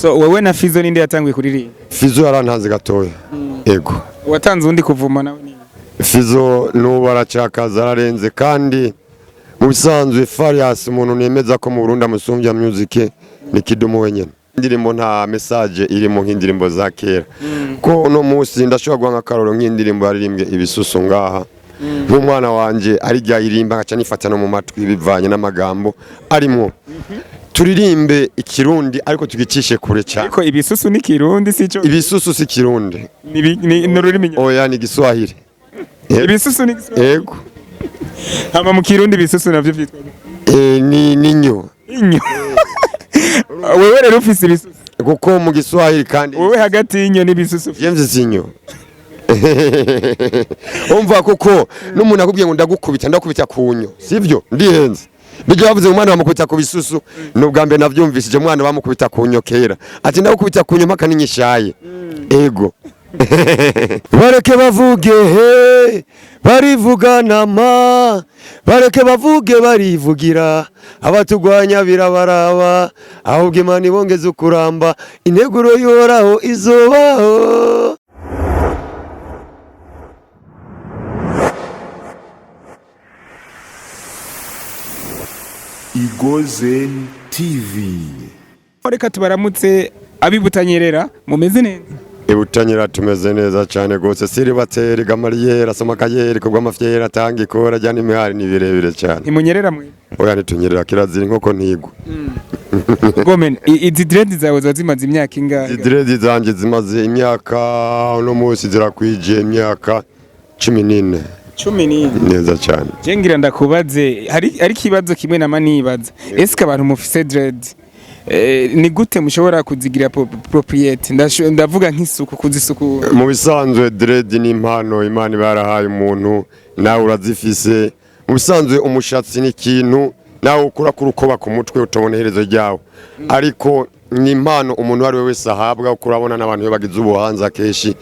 So wewe na Fizo ninde yatanguye kuririmba? Fizo yarantanze gatoya. Ego. Watanze undi kuvuma nawe ni? Fizo n'ubu aracakaza, ararenze. Kandi mu bisanzwe Farious, umuntu nemeza ko mu Burundi amusumbya music ni Kidumu wenyene. Indirimbo nta message irimo nk'indirimbo za kera, ko uno munsi ndashobora guha nk'akaroro nk'indirimbo yaririmbwe Ibisusu ngaha, nk'umwana wanje arijya irimba nkaca nifata no mu matwi bivanye n'amagambo arimwo. Turirimbe ikirundi ariko tugicishe kure cyane. Ariko ibisusu ni Kirundi, sico? Ibisusu si Kirundi. Ni ururimi Oya, ni Giswahili. Ibisusu ni Giswahili? Ego. Hama mu Kirundi ibisusu navyo vyitwa gute? Ni ninyo. Inyo. Wewe rero ufise ibisusu? Kuko mu Giswahili kandi Wewe hagati y'inyo n'ibisusu? James sinyo. Umva, kuko n'umuntu akubwiye ngo ndagukubita, ndakubita ku nyo, sivyo? Ndihenze. Bijya bavuze ngo umwana bamukubita ku bisusu, ni ubwa mbere navyumvishije. Umwana bamukubita ku nyo kera, ati ndagukubita ku nyo mpaka n'inyishaye. Ego. Bareke bavuge he, barivugana ma, bareke bavuge, barivugira abatugwanya birabaraba, ahubwo Imana ibongeze ukuramba, integuro y'Uhoraho izobaho. Igozen TV. Reka tubaramutse abibutanyerera, mumeze neza? Ibutanyera tumeze neza cyane rwose. Siribateri gamariyeri asoma kayeri kubwa amafyera atanga ikora ajyana imihari, ni birebire cyane. Ntimunyerera mwe? Oya, ntitunyerera, kirazira, inkoko ntigwa. Gomen, izi dread zawe ziba zimaze imyaka ingahe? Izi dread zanjye zimaze imyaka, uno munsi zirakwije imyaka 14. 14? Neza cyane. Je ngira ndakubaze, hari ikibazo kimwe nama nibaza: eske abantu mufise dread, ni gute mushobora kuzigira propriété? Ndavuga nk'isuku, kuzisukura. Mu bisanzwe dread ni impano Imana iba yarahaye umuntu, nawe urazifise. Mu bisanzwe umushatsi ni ikintu nawe ukura ku rukoba ku mutwe utabona iherezo ryawo, ariko ni impano umuntu uwo ari we wese ahabwa. Kuko urabona n'abantu iyo bagize ubuhanza kenshi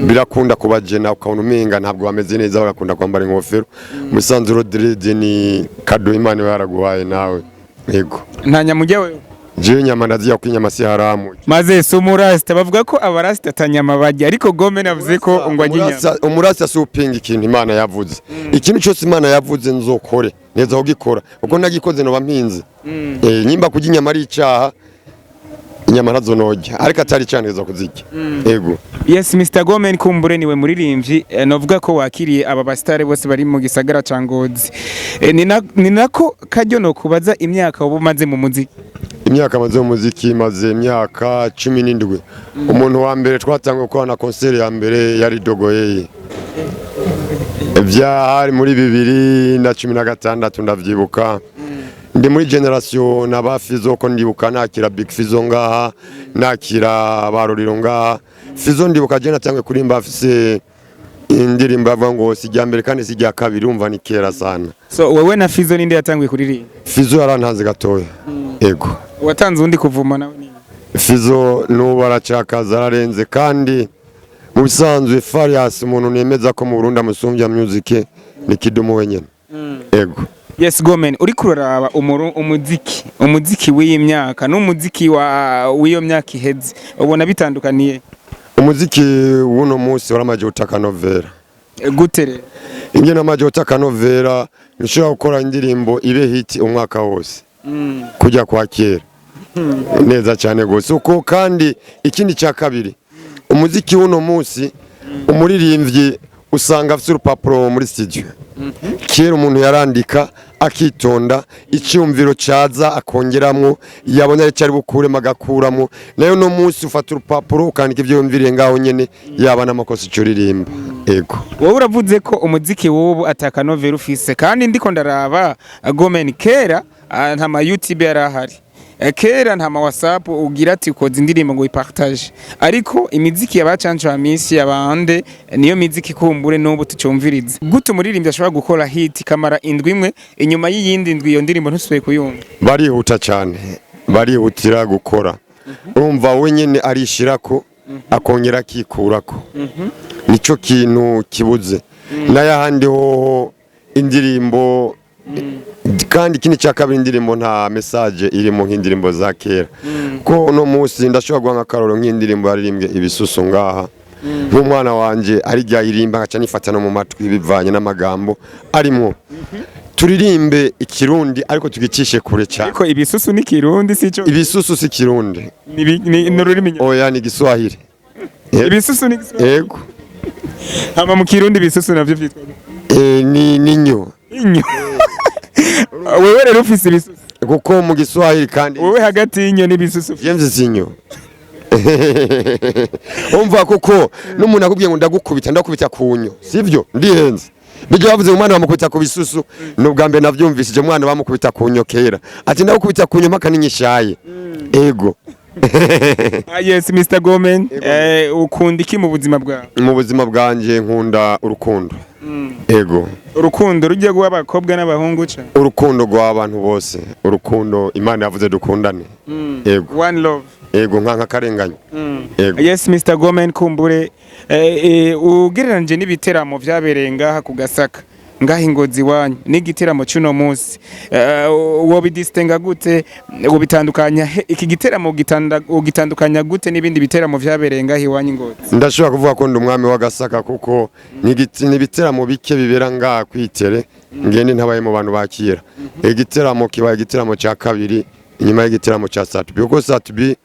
birakunda kubagena, ukabona umenga ntabwo bameze neza, bagakunda kwambara ingofero. Mu bisanzwe rero dread ni cadeau Imana iba yaraguhaye nawe. Yego. Nta nyamujya wewe? Jewe inyama ndaziya, kuko inyama si haramu. Maze si umurasita, bavuga ko abarasita atanyama barya, ariko Gomen avuze ko ngo arya inyama. Umurasa si upinga ikintu Imana yavuze. Ikintu cyose Imana yavuze nzokore neza kugikora, kuko nagikoze noba mpinze. Nyimba kurya inyama ari icaha, inyama nazo nojya, ariko atari icaha neza kuzirya. Ego. Yes, Mr Gomen, kumbure niwe muririmbyi novuga ko wakiriye aba basitare bose bari mu gisagara ca Ngozi. Ni nako karyo no kubaza imyaka woba umaze mu muziki. Imyaka maze mu muziki, maze imyaka 17. Umuntu wa mbere twatanguye gukorana concert ya mbere yari Dogoyeye, byari muri 2016, ndavyibuka. Ndi muri génération na ba Fizo, ko ndibuka nakira Big Fizo ngaha, nakira baroriro ngaha. Fizo ndibuka je natanguye kurimba afise indirimbo avuga ngo si irya mbere kandi si irya kabiri. Umva, ni kera sana. So wewe na Fizo ninde yatanguye kuririmba? Fizo yarantanze gatoya. Ego. Watanze undi kuvuma nawe ni? Fizo n'ubu aracakaza, ararenze. Kandi mu bisanzwe Farious, umuntu nemeza ko mu Burundi amusumbya music ni Kidumu wenyene. Ego. Yes, Gomen, uriko uraraba umuziki w'iyi myaka n'umuziki wa w'iyo myaka iheze, ubona bitandukaniye? Umuziki w'uno munsi waramaje gutaka novera. Gute rero? Ingene amaje gutaka novera, nshobora gukora indirimbo ibe hit umwaka wose kujya kwa kera neza cyane gose uko. Kandi ikindi cya kabiri, umuziki w'uno munsi umuririmbyi usanga afite urupapuro muri studio. Kera umuntu yarandika akitonda, icyumviro cyaza akongeramo, yabona icyo ari bukuremo agakuramo. Nayo no munsi ufata urupapuro ukandika ibyo yumviriye ngaho nyene, yaba n'amakosa icyo uririmba. Ego. Wowe uravuze ko umuziki w'ubu atakanovera ufise, kandi ndiko ndaraba, Gomen, kera nta ma YouTube yari ahari. Kera nta ma WhatsApp ugira ati ukoze indirimbo ngo uyipartage, ariko imiziki y'abacancu ba minsi yabande niyo miziki kumbure n'ubu tucumviriza. Gute umuririmbyi ashobora gukora hit kamara indwi imwe, inyuma y'iyindi ndwi iyo ndirimbo ntusubiye kuyumva? Barihuta cyane, barihutira gukora. Urumva we nyine arishirako akongera akikurako, nicyo kintu kibuze. N'ayahandi hoho indirimbo Kandi ikindi cya kabiri, indirimbo nta message irimo nk'indirimbo za kera, ko uno munsi ndashobora guha nk'akaroro nk'indirimbo yaririmbwe "Ibisusu" ngaha, nk'umwana wanje ari irimba nkaca nifata no mu matwi bivanye n'amagambo arimwo. Turirimbe ikirundi ariko tugicishe kure cyane. Ariko ibisusu ni Kirundi, sico? Ibisusu si Kirundi. Ni ururimi Oya, ni Giswahili. Ibisusu ni Giswahili? Yego. Hama mu Kirundi ibisusu navyo vyitwa gute? Ni ninyo. Inyo. Wewe rero ufise ibisusu? Kuko mu Giswahili kandi Wewe hagati y'inyo n'ibisusu? James sinyo. Umva, kuko n'umuntu akubwiye ngo ndagukubita, ndakubita ku nyo, sivyo? Ndihenze. Bijya bavuze ngo umwana bamukubita ku bisusu, ni ubwa mbere navyumvishije. Umwana bamukubita ku nyo kera, ati ndagukubita ku nyo mpaka n'inyishaye. Ego. Ah, yes, Mr Gomen, ukunda iki mu buzima bwawe? Mu buzima bwanje nkunda urukundo, ego. Urukundo rujya guha abakobwa n'abahungu ca? Urukundo rw'abantu bose, urukundo Imana yavuze dukundane, ego. One love. Ego, nka karenganya, ego. Yes, Mr Gomen, kumbure ugereranije n'ibiteramo vyabereye ngaha ku Gasaka, ngaha ingozi wanyu, n'igiteramo c'uno munsi, wobidistinga gute? Wobitandukanya iki giteramo ugitandukanya gute n'ibindi biteramo vyabereye ngaha iwanyu ingozi? Ndashobora kuvuga ko ndi umwami w'Agasaka, kuko ni ibiteramo bike bibera ngaha kwitere ngende ntabaye mu bantu bakira. Igiteramo kibaye igiteramo cya kabiri inyuma y'igiteramo cya Sat-B, kuko Sat-B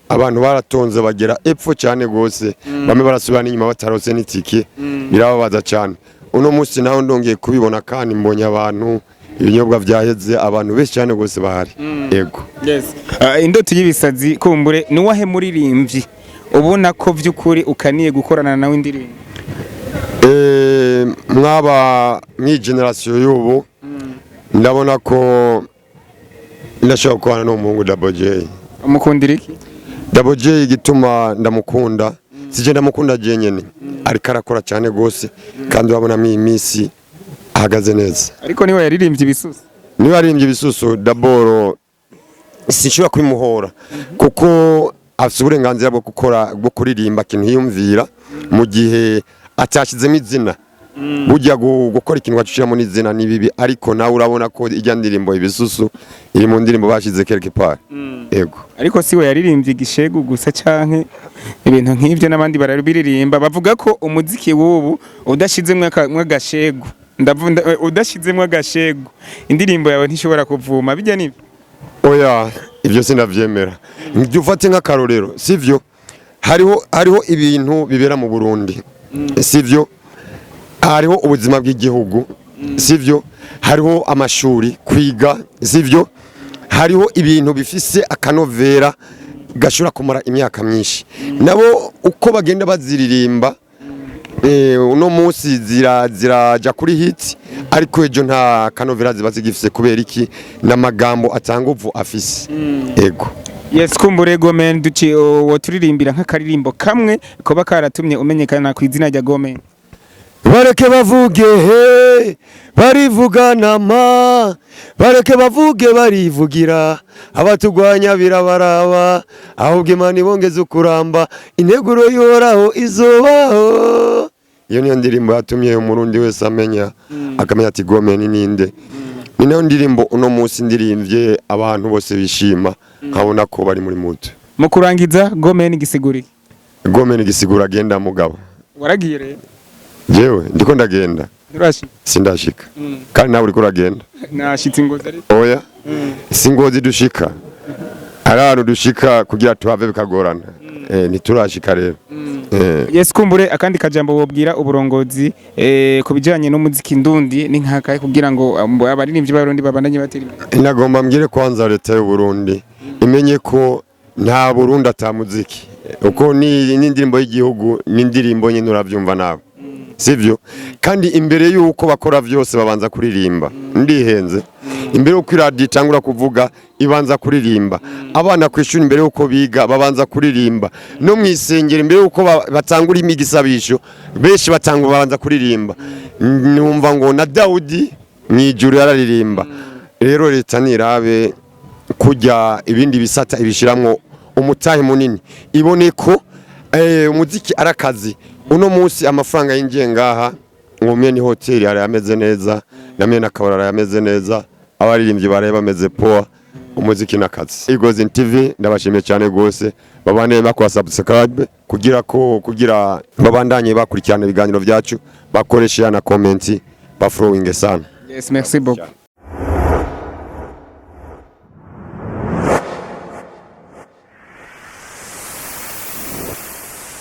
abantu baratonze bagera epfo cyane gose, bamwe barasubira n'inyuma batarose n'itike, birababaza cyane. Uno munsi naho ndongeye kubibona kandi mbonye abantu, ibinyobwa vyaheze, abantu benshi cyane gose bahari, ego. Yes. Indoto y'ibisazi, kumbure nuwahe muririmbyi ubona ko vy'ukuri ukaniye gukorana nawe indirimbo? Mwaba mwi génération y'ubu, ndabona ko ndashobora gukorana n'umuhungu Double J. Umukundira iki? Double J, igituma ndamukunda, sije ndamukunda jenyene, ariko arakora cyane gose kandi urabona mu iyi minsi ahagaze neza. Ariko niwe yaririmbye "Ibisusu". Niba aririmbye "Ibisusu", d'abord sinshobora kubimuhora kuko afite uburenganzira bwo gukora, bwo kuririmba ikintu yiyumvira mu gihe atashyizemo izina. Burya gukora ikintu wacishiramo n'izina ni bibi, ariko nawe urabona ko ijya ndirimbo "Ibisusu" iri mu ndirimbo bashize quelque part, yego. Ariko siwe yaririmbye igishegu gusa canke ibintu nk'ivyo, n'abandi barabiririmba. Bavuga ko umuziki w'ubu udashizemwo agashegu, udashizemwo agashegu indirimbo yawe ntishobora kuvuma. Bijya nibyo? Oya, ibyo sinavyemera. Njye ufate nk'akarorero, sivyo? Hariho ibintu bibera mu Burundi, sivyo? Hariho ubuzima bw'igihugu, sivyo? Hariho amashuri, kwiga, sivyo? Hariho ibintu bifise akanovera gashobora kumara imyaka myinshi. Nabo uko bagenda baziririmba, uno munsi ziraja kuri hit, ariko ejo nta kanovera ziba zigifise. Kubera iki? N'amagambo atanga uvu afise, ego. Yes, kumbure Gomen, duci woturirimbira nk'akaririmbo kamwe koba karatumye umenyekana ku izina rya Gomen? Bareke bavuge he, barivugana ma, bareke bavuge, barivugira, abatugwanya birabaraba, ahubwo Imana ibongeze ukuramba, integuro yoraho izobaho. Iyo niyo ndirimbo yatumye umurundi wese amenya, akamenya ati Gomen ninde. Ni nayo ndirimbo uno munsi ndirimbye abantu bose bishima, nkabona ko bari muri muto. Mu kurangiza, Gomen gisigura iki? Gomen gisigura agenda mugabo. Waragiye rero? Jewe ndiko ndagenda. Nturashika? Sindashika, kandi nawe uriko uragenda. Nashitse ingozi ariko. Oya, si ngozi dushika, ari ahantu dushika kugira tuhave bikagorana. Ntiturashika rero. Yes, kumbure akandi kajambo wobwira uburongozi ku bijanye n'umuziki ndundi ni nkakaye, kugira ngo abaririmbyi b'Abarundi babandanye batera imbere? Nagomba mbwire kwanza leta y'u Burundi imenye ko nta Burundi ata muziki, uko ni n'indirimbo y'igihugu, n'indirimbo nyine urabyumva nawe, sivyo? Kandi imbere y'uko bakora vyose babanza kuririmba. Ndihenze? Imbere y'uko iradiyo itangura kuvuga ibanza kuririmba. Abana ku ishuri imbere y'uko biga babanza kuririmba. No mu isengero imbere y'uko batangura imigisabisho, benshi batangura babanza kuririmba. Numva ngo na Dawudi mu ijuru yararirimba. Rero leta nirabe kujya ibindi bisata ibishiramwo umutahe munini, ibone ko umuziki ari akazi. Uno munsi amafaranga yinjiye ngaha, ngumye ni hoteli hari ameze neza. Namwe n'akabarara yameze neza, abaririmbyi baraye bameze poa. Umuziki n'akazi. Igozi TV ndabashimiye cyane gose, babane bakora subscribe kugira babandanye bakurikirana ibiganiro byacu, bakoresha na comment, ba following sana. Yes, merci beaucoup.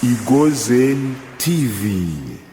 Igozen TV.